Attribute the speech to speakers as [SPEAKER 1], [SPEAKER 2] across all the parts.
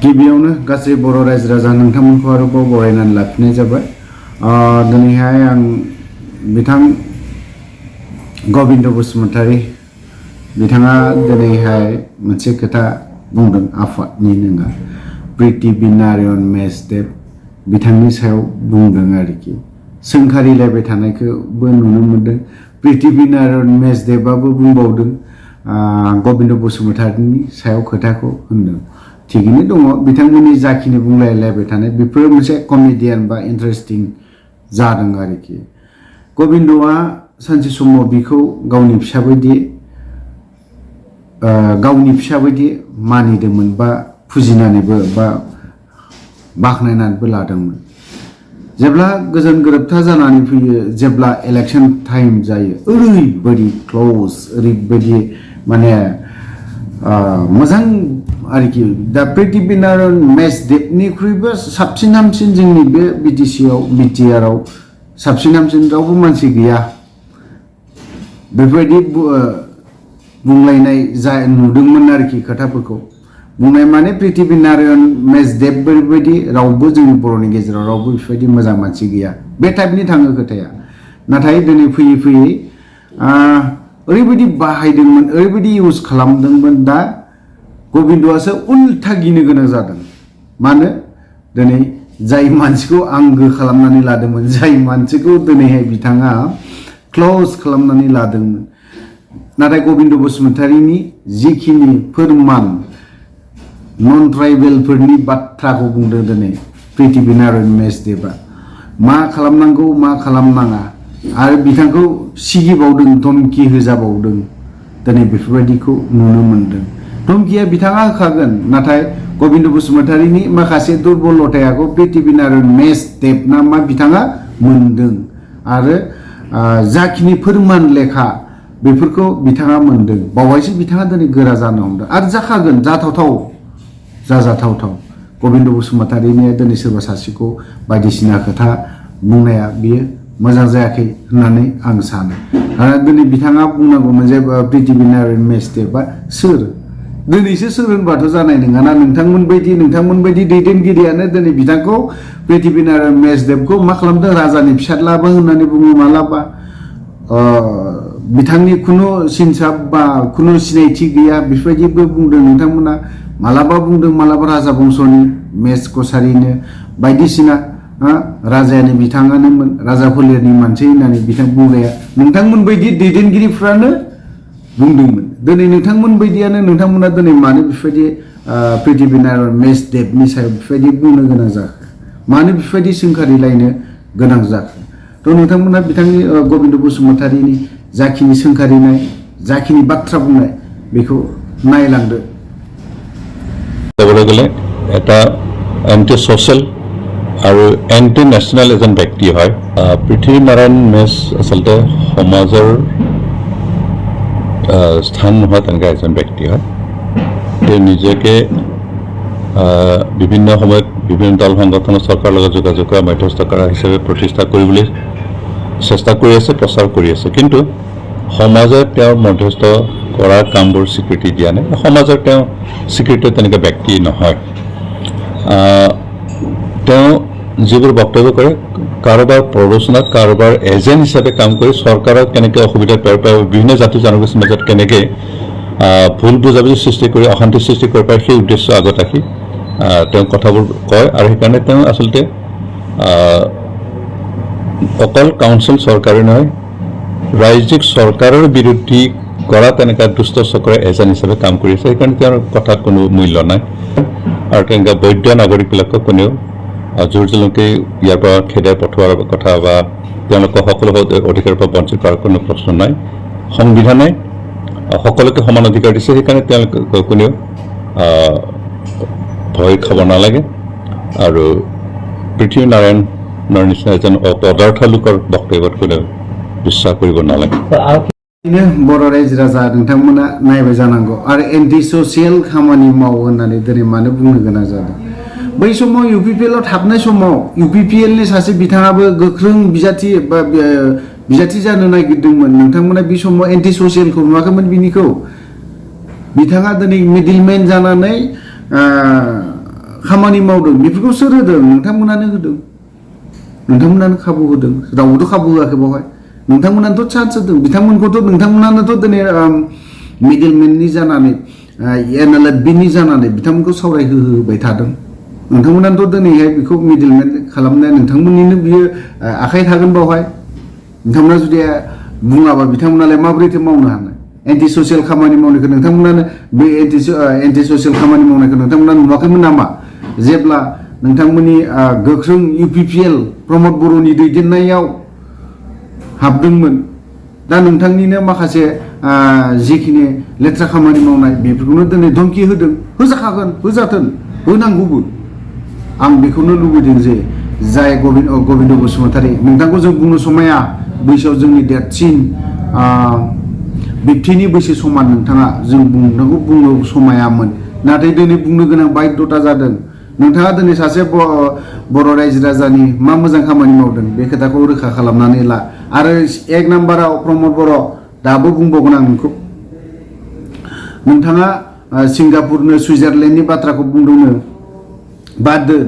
[SPEAKER 1] गिबियावनो गासै बर' रायजो राजा नोंथांमोनखौ आरोबाव बरायनानै लाखिनाय जाबाय। दिनैहाय आं बिथां गबिन्द बसुमतारी बिथाङा दिनैहाय मोनसे खोथा बुंदों आफादनि नङा पृथिबि नारायण मेसदेब बिथांनि सायाव बुंदों आरोखि सोंखारिलायबाय थानायखौबो नुनो मोनदों। पृथिबि नारायण मेसदेबाबो बुंबावदों गबिन्द बसुमतारीनि सायाव खोथाखौ होनदों। थिगैनो दङ बिथांमोननि जाखिनि बुंलायलायबाय थानाय बेफोरो मोनसे कमेडियान बा इन्टारेस्टिं जादों आरोखि। गबिन्दआ सानसे समाव बिखौ गावनि फिसा बायदि मानिदोंमोन बा फुजिनानैबो बा बाख्नायनानैबो लादोंमोन। जेब्ला गोजोन गोरोबथा जानानै फैयो जेब्ला इलेक्शन टाइम जायो ओरैबायदि क्लोज ओरैबायदि माने मोजां आरोखि दा पृथिबि नारायण मेसदेबनिख्रुइबो साबसिन हामसिन जोंनि बे बिटिआरआव साबसिन हामसिन रावबो मानसि गैया बेफोरबायदि बुंलायनाय नुदोंमोन आरोखि खोथाफोरखौ बुंनाय माने पृथिबि नारायण मेसदेब बेबायदि रावबो जोंनि बर'नि गेजेराव रावबो बेफोरबायदि मोजां मानसि गैया बे टाइपनि थाङो खोथाया। नाथाय दिनै फैयै फैयै ओरैबायदि बाहायदोंमोन ओरैबायदि इउज खालामदोंमोन दा गबिन्दआसो उल्था गिनो गोनां जादों। मानो दिनै जाय मानसिखौ आंगो खालामनानै लादोंमोन जाय मानसिखौ दिनैहाय बिथाङा क्लोज खालामनानै लादोंमोन नाथाय गबिन्द बसुमतारीनि जिखिनि फोरमान नन ट्राइबेलफोरनि बाथ्राखौ बुंदों दिनै पृथिबि नारायण मेसदेबा मा खालामनांगौ मा खालामनाङा आरो बिथांखौ सिगिबावदों धमकि होजाबावदों दिनै बेफोरबायदिखौ नुनो मोनदों। धमकिया बिथाङा होखागोन नाथाय गबिन्द बसुमतारीनि माखासे दुरबलथायाखौ पृथिबि नारायण मेसदेब ना मा बिथाङा मोनदों आरो जाखिनि फोरमान लेखा बेफोरखौ बिथाङा मोनदों बावहायसो बिथाङा दिनै गोरा जानो हमदों आरो जाखागोन जाजाथावथाव गबिन्द बसुमतारीनि दिनै सोरबा सासेखौ बायदिसिना खोथा बुंनाया बियो मोजां जायाखै होननानै आं सानो। आरो दिनै बिथाङा बुंनांगौमोन जे पृथिबि नारायण मेसदेबा सोर दिनैसो सोर होनबाथ' जानाय नङाना नोंथांमोन बायदि दैदेनगिरियानो दिनै बिथांखौ पृथिबि नारायण मेसदेबखौ मा खालामदों राजानि फिसाज्लाबो होननानै बुङो मालाबा बिथांनि खुनु सिनसाब बा खुनु सिनायथि गैया बेफोरबायदिबो बुंदों नोंथांमोना मालाबा बुंदों मालाबा राजा बंस'नि मेस कसारिनो बायदिसिना राजायानो बिथाङानोमोन राजा फोलेरनि मानसि होननानै बिथां बुंनाया नोंथांमोन बायदि दैदेनगिरिफ्रानो बुंदोंमोन। दिनै नोंथांमोन बायदियानो नोंथांमोना दिनै मानो बेफोरबायदि पृथिबि नारायण मेसदेबनि सायाव बेफोरबायदि बुंनो गोनां जाखो मानो बेफोरबायदि सोंखारिलायनो गोनां जाखो थ' नोंथांमोना बिथांनि गबिन्द बसुमतारीनि जाखिनि सोंखारिनाय जाखिनि बाथ्रा बुंनाय बेखौ नायलांदो।
[SPEAKER 2] এটা এন্টি সোশ্যাল আৰু এন্টি নেশ্যনেল এজন ব্যক্তি হয়। পৃথিবী নাৰায়ণ মেছ আচলতে সমাজৰ স্থান নোহোৱা তেনেকুৱা এজন ব্যক্তি হয়। তেওঁ নিজকে বিভিন্ন সময়ত বিভিন্ন দল সংগঠনৰ চৰকাৰৰ লগত যোগাযোগ কৰা মধ্যস্থতা হিচাপে প্ৰতিষ্ঠা কৰিবলৈ চেষ্টা কৰি আছে প্ৰচাৰ কৰি আছে কিন্তু সমাজে তেওঁৰ মধ্যস্থ কৰাৰ কামবোৰ স্বীকৃতি দিয়া নাই। সমাজৰ তেওঁ স্বীকৃত তেনেকুৱা ব্যক্তি নহয়। তেওঁ যিবোৰ বক্তব্য কৰে কাৰোবাৰ প্ৰৰোচনাত কাৰোবাৰ এজেণ্ট হিচাপে কাম কৰি চৰকাৰক কেনেকৈ অসুবিধাত পেলাব পাৰে বিভিন্ন জাতি জনগোষ্ঠীৰ মাজত কেনেকৈ ভুল বুজাবুজি সৃষ্টি কৰি অশান্তি সৃষ্টি কৰিব পাৰে সেই উদ্দেশ্য আগত ৰাখি তেওঁ কথাবোৰ কয় আৰু সেইকাৰণে তেওঁ আচলতে অকল কাউন্সিল চৰকাৰে নহয় ৰাজ্যিক চৰকাৰৰ বিৰোধী কৰা তেনেকুৱা দুষ্ট চক্ৰৰ এজেণ্ট হিচাপে কাম কৰি আছে। সেইকাৰণে তেওঁৰ কথাত কোনো মূল্য নাই আৰু তেনেকুৱা বৈধ নাগৰিকবিলাকক কোনেও জোৰ জলকে ইয়াৰ পৰা খেদাই পঠোৱাৰ কথা বা তেওঁলোকক সকলো অধিকাৰৰ পৰা বঞ্চিত কৰাৰ কোনো প্ৰশ্ন নাই। সংবিধানে সকলোকে সমান অধিকাৰ দিছে সেইকাৰণে তেওঁলোকে কোনেও ভয় খাব নালাগে আৰু পৃথিৱী নাৰায়ণৰ নিচিনা এজন অপদাৰ্থ লোকৰ বক্তব্যত কোনেও বিশ্বাস কৰিব নালাগে।
[SPEAKER 1] बर' रायजो राजा नोंथांमोना नायबाय जानांगौ आरो एन्टि ससियेल खामानि मावो होननानै दिनै मानो बुंनो गोनां जादों। बै समाव इउपिपिएलआव थाबनाय समाव इउपिपिएलनि सासे बिथाङाबो गोख्रों बिजाथि जानो नागिरदोंमोन नोंथांमोना बे समाव एन्टि ससियेलखौ नुवाखैमोन बिनिखौ बिथाङा दिनै मिडलमेन जानानै खामानि मावदों बेफोरखौ सोर होदों नोंथांमोनानो होदों नोंथांमोनानो खाबु होदों रावबोथ' खाबु होआखै बेवहाय नोंथांमोनानोथ' चान्स होदों बिथांमोनखौथ' नोंथांमोनानोथ' दिनै मिडलमेननि जानानै एनएलएफबिनि जानानै बिथांमोनखौ सावरायहोबाय थादों नोंथांमोनानोथ' दिनैहाय बेखौ मिडलमेन खालामनाया नोंथांमोननिनो बियो आखाइ थागोन बावहाय नोंथांमोना जुदि बुङाबा बिथांमोनालाय माबोरैथो मावनो हानो एन्टि ससियेल खामानि मावनायखौ नोंथांमोनानो बे एन्टि ससियेल खामानि मावनायखौ नोंथांमोना नुवाखैमोन नामा जेब्ला नोंथांमोननि गोख्रों इउपिपिएल प्रमद बर'नि दैदेननायाव हाबदोंमोन दा नोंथांनिनो माखासे जिखिनि लेथ्रा खामानि मावनाय बेफोरखौनो दिनै धमकि होदों होजाखागोन होजाथों होनांगौबो आं बेखौनो लुबैदों जे जाय गबिन्द बसुमतारी नोंथांखौ जों बुंनो समाया बैसोआव जोंनि देरसिन बिब्थिनि बैसो समान नोंथाङा जों नोंथांखौ बुंनो समायामोन नाथाय दिनै बुंनो गोनां बायध'था जादों नोंथाङा दिनै सासे बर' रायजो राजानि मा मोजां खामानि मावदों बे खोथाखौ रोखा खालामनानै ला आरो एक नाम्बाराव प्रमद बर' दाबो बुंबावगोन आं नोंखौ नोंथाङा सिंगापुरनो सुइजारलेण्डनि बाथ्राखौ बुंदोंनो बाद दोन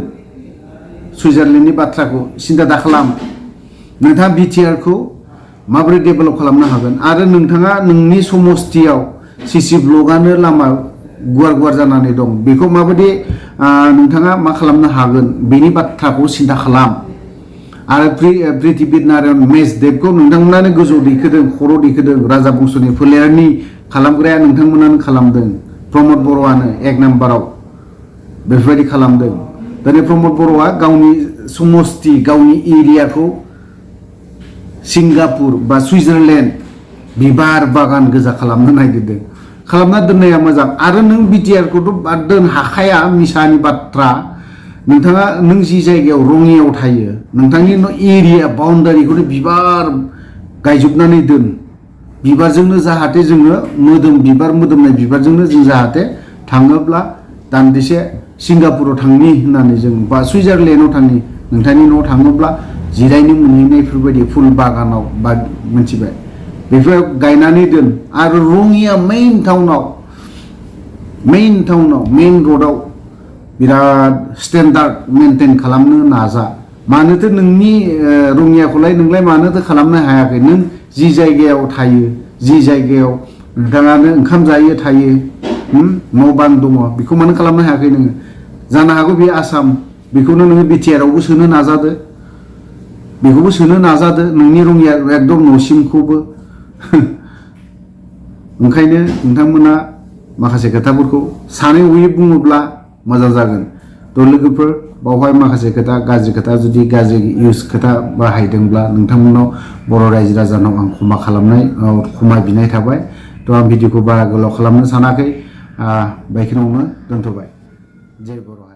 [SPEAKER 1] सुइजारलेण्डनि बाथ्राखौ सिन्था दाखालाम नोंथाङा बिटिआरखौ माबोरै डेभेलप खालामनो हागोन आरो नोंथाङा नोंनि समस्तियाव सिसि ब्लकआनो लामा गुवार गुवार जानानै दं बेखौ माबायदि नोंथाङा मा खालामनो हागोन बेनि बाथ्राखौ सिन्था खालाम आरो पृथिबि नारायण मेसदेबखौ नोंथांमोनानो गोजौ दैखोदों खर' दैखोदों राजा बंस'नि फोलेरनि खालामग्राया नोंथांमोनानो खालामदों प्रमद बर'आनो एक नाम्बाराव बेफोरबायदि खालामदों दिनै प्रमद बर'आ गावनि समस्ति गावनि एरियाखौ सिंगापुर बा सुइजारलेण्ड बिबार बागान गोजा खालामनो नागिरदों खालामना दोननाया मोजां आरो नों बिटिआरखौथ' बाद दोन हाखाया मिसानि बाथ्रा नोंथाङा नों जि जायगायाव रङियाव थायो नोंथांनि एरिया बाउन्डारिखौनो बिबार गायजोबनानै दोन बिबारजोंनो जाहाथे जोङो बिबार मोदोमनाय बिबारजोंनो जों जाहाथे थाङोब्ला दान्दिसे सिंगापुराव थांनि होननानै जों बा सुइजारलेण्डआव थांनि नोंथांनि न'आव थाङोब्ला जिरायनो मोनहैनायफोरबायदि फुल बागानाव बा मिथिबाय बेफोर गायनानै दोन आरो रङिया मेइन टाउनाव मेइन र'डआव बिराद स्टेन्डार्ड मेनटेन खालामनो नाजा मानोथो नोंनि रङियाखौलाय नोंलाय मानोथो खालामनो हायाखै नों जि जायगायाव थायो जि जायगायाव नोंथाङानो ओंखाम जायो थायो न' बां दङ बेखौ मानो खालामनो हायाखै नोङो जानो हागौ बे आसाम बेखौनो नोङो बिटिआरआवबो सोनो नाजादो बेखौबो सोनो नाजादो नोंनि रङिया एकदम न'सिमखौबो ओंखायनो नोंथांमोना माखासे खोथाफोरखौ सानै हयै बुङोब्ला मोजां जागोन थ' लोगोफोर बावहाय माखासे खोथा गाज्रि खोथा जुदि गाज्रि इउज खोथा बाहायदोंब्ला नोंथांमोनाव बर' रायजो राजानाव आं क्षमा बिनाय थाबाय थ' आं भिडिअखौ बारा गोलाव खालामनो सानाखै बेखिनियावनो दोनथ'बाय जय बर'